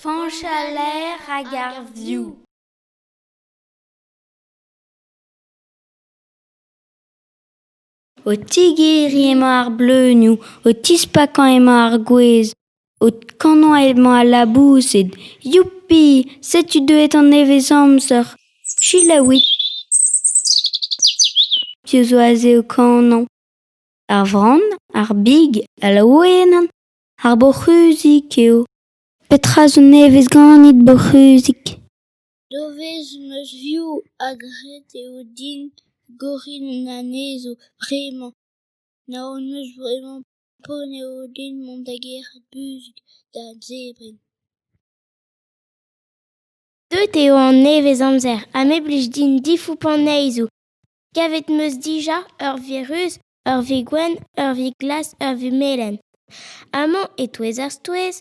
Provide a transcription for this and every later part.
Fañch al Laer hag ar vioù. O tigeriñ emañ ar bleunioù, o tispakañ emañ ar gwez, o kanañ emañ al laboused. Youpi ! Setu deuet an nevez-amzer. Selaouit. Piv zo aze o kanañ ? Ar vran, ar big, al laouenan, ar boc'hruzig eo. Petra zo nevez ganit boc'hruzig ? Devezh 'm eus vioù hag ret eo din goriñ anezho bremañ. Naon 'm eus bremañ poent eo din mont da gerc'hat buzhug da zebriñ. Deuet eo an nevez-amzer ha me 'blij din difoupañ neizhoù. Kavet 'm eus dija ur vi ruz, ur vi gwenn, ur vi glas, ur vi melen. Amañ, e-touez ar stouez,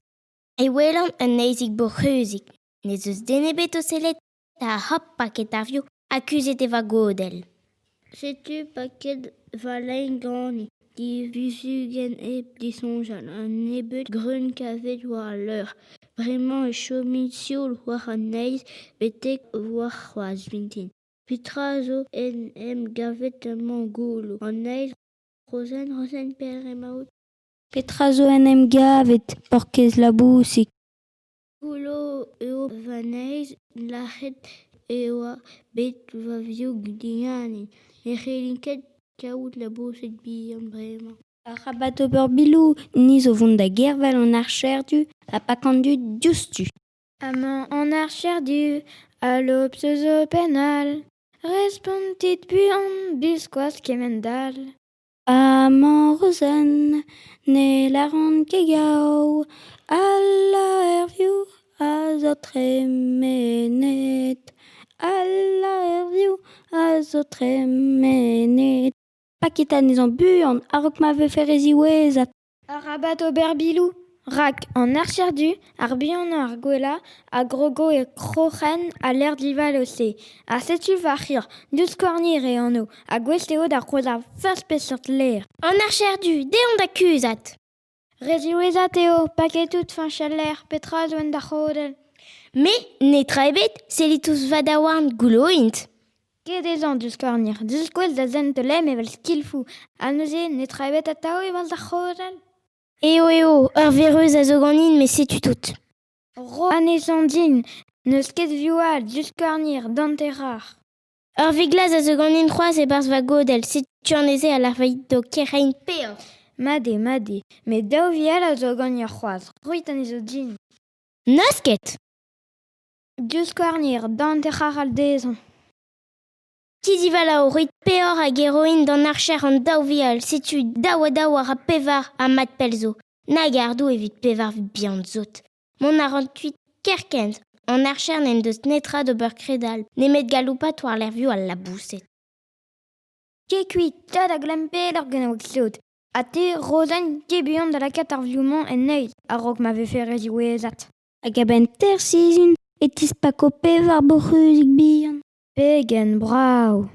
e welan un neizhig boc'hruzig. N'ez eus den ebet o sellet ha hop paket ar vioù ha kuzhet eo va godell. Setu paket va lein ganin, divuzhugenn hep disoñjal un nebeud greun kavet war al leur. Bremañ e chomin sioul war an neizh betek warc'hoazh vintin. Petra zo en em gavet amañ goullo an neizh Rozenn, Rozenn, pelec'h emaout ? Petra zo en em gavet, paourkaezh labousig ? Goullo eo va neizh, lazhet e oa bet va vioù diganin. Ne c'hellin ket kaout laboused bihan bremañ. Arabat ober biloù, ni zo 'vont da gervel an archerdi ha pakañ an dud diouzhtu. Amañ an archerdi, alob eus ho penn all. Respontit buan, biskoazh kemend-all. Amañ Rozenn, ne lâran ket gaou, al laer vioù a zo tremenet, al laer vioù a zo tremenet. Pakit anezhañ buan a-raok ma vefe re ziwezhat. Arabat ober biloù, rak an archer du, ar buanañ ar gwellañ, a grogo e kroc'hen al laer divalo-se. Ha setu va c'hir, Divskouarnir e anv, ha gouest eo da c'hwezhañ forzh peseurt laer. An archer du, deomp da kuzhat. Re ziwezhat eo, paket out Fañch al laer, petra zo en da c'hodell ? Me, netra ebet, sellit ouzh va daouarn, goullo int. Ket dezhañ divskouarnir, diskouez da zent lemm evel skilfoù, ha neuze netra ebet atav e-barzh da c'hodell ? Eo eo, ur verruz a zo ganin met setu tout. Ro anezhañ din, n'eus ket vioù all, divskouarnir, danterar. Ur vi glas a zo ganin c'hoazh e-barzh va godell, setu anezhe a lârfait d'ho kerc'hein peoc'h. Mat eo, mat eo, met daou vi all a zo ganeoc'h c'hoazh, roit anezho din. N'eus ket ! Divskouarnir, danterar all dezhañ. Ti-divalav, roit peoc'h hag e roin d'an archer an daou vi all, setu daou ha daou a ra pevar ha mat pell zo. Nag ardoù evit pevar bihan sot. Mont a ran kuit kerkent. An archer n'en deus netra d'ober kredal, nemet galoupat war lec'hioù al laboused. Ket kuit, tad a glemm pelloc'h gant sot. Ha te, Rozenn, ket buan da lakaat ar vioù-mañ en eil a-raok ma vefe re ziwezhat. Hag a-benn teir sizhun e tispako pevar boc'hruzig bihan. Pegen brav !